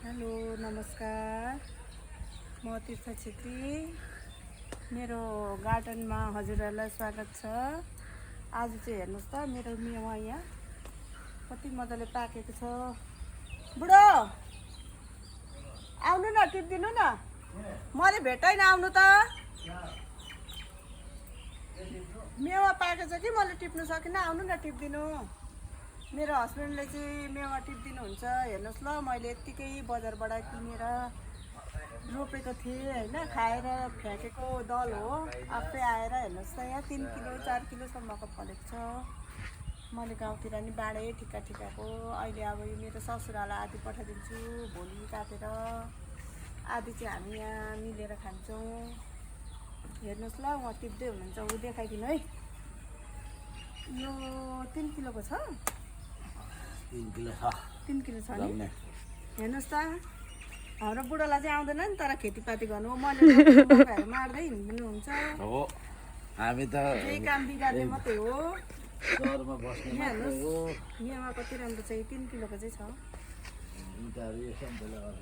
Hello नमस्कार, म तीर्थ छेत्री। मेरो गार्डनमा हजुरहरूलाई स्वागत छ। आज चाहिँ हेर्नुहोस् त मेरो मेवा यहाँ कति मजाले पाकेको छ। बुढो आउनु न, टिप्दिनु न, मैले भेटाइन, आउनु त। मेवा पाकेको छ कि मैले टिप्नु सकिनँ, आउनु न टिप्दिनु। मेरो हस्बेन्डले चाहिँ मेवा टिप्दिनुहुन्छ। हेर्नुहोस् ल, मैले यत्तिकै बजारबाट किनेर रोपेको थिएँ होइन, खाएर फ्याँकेको दल हो। आफै आएर हेर्नुहोस् त, यहाँ 3 किलो 4 किलोसम्मको फलेको छ। मैले गाउँतिर नि बाँडेँ ठिक्काको। अहिले अब यो मेरो ससुरालाई आधी पठाइदिन्छु, भोलि काटेर आधी चाहिँ हामी यहाँ मिलेर खान्छौँ। हेर्नुहोस् ल, उहाँ टिप्दै हुनुहुन्छ, ऊ देखाइदिनु है। यो 3 किलोको छ। 3 किलो छ नि। हेर्नुहोस् त, हाम्रो बुढोलाई चाहिँ आउँदैन नि तर खेतीपाती गर्नु। मैले मार्दै हिँड्नुहुन्छ। हो, हामी त यही काम बिगार्ने मात्रै हो। सहरमा बस्ने मात्रै हो। यहाँ कति राम्रो छ। 3 किलोको चाहिँ छ।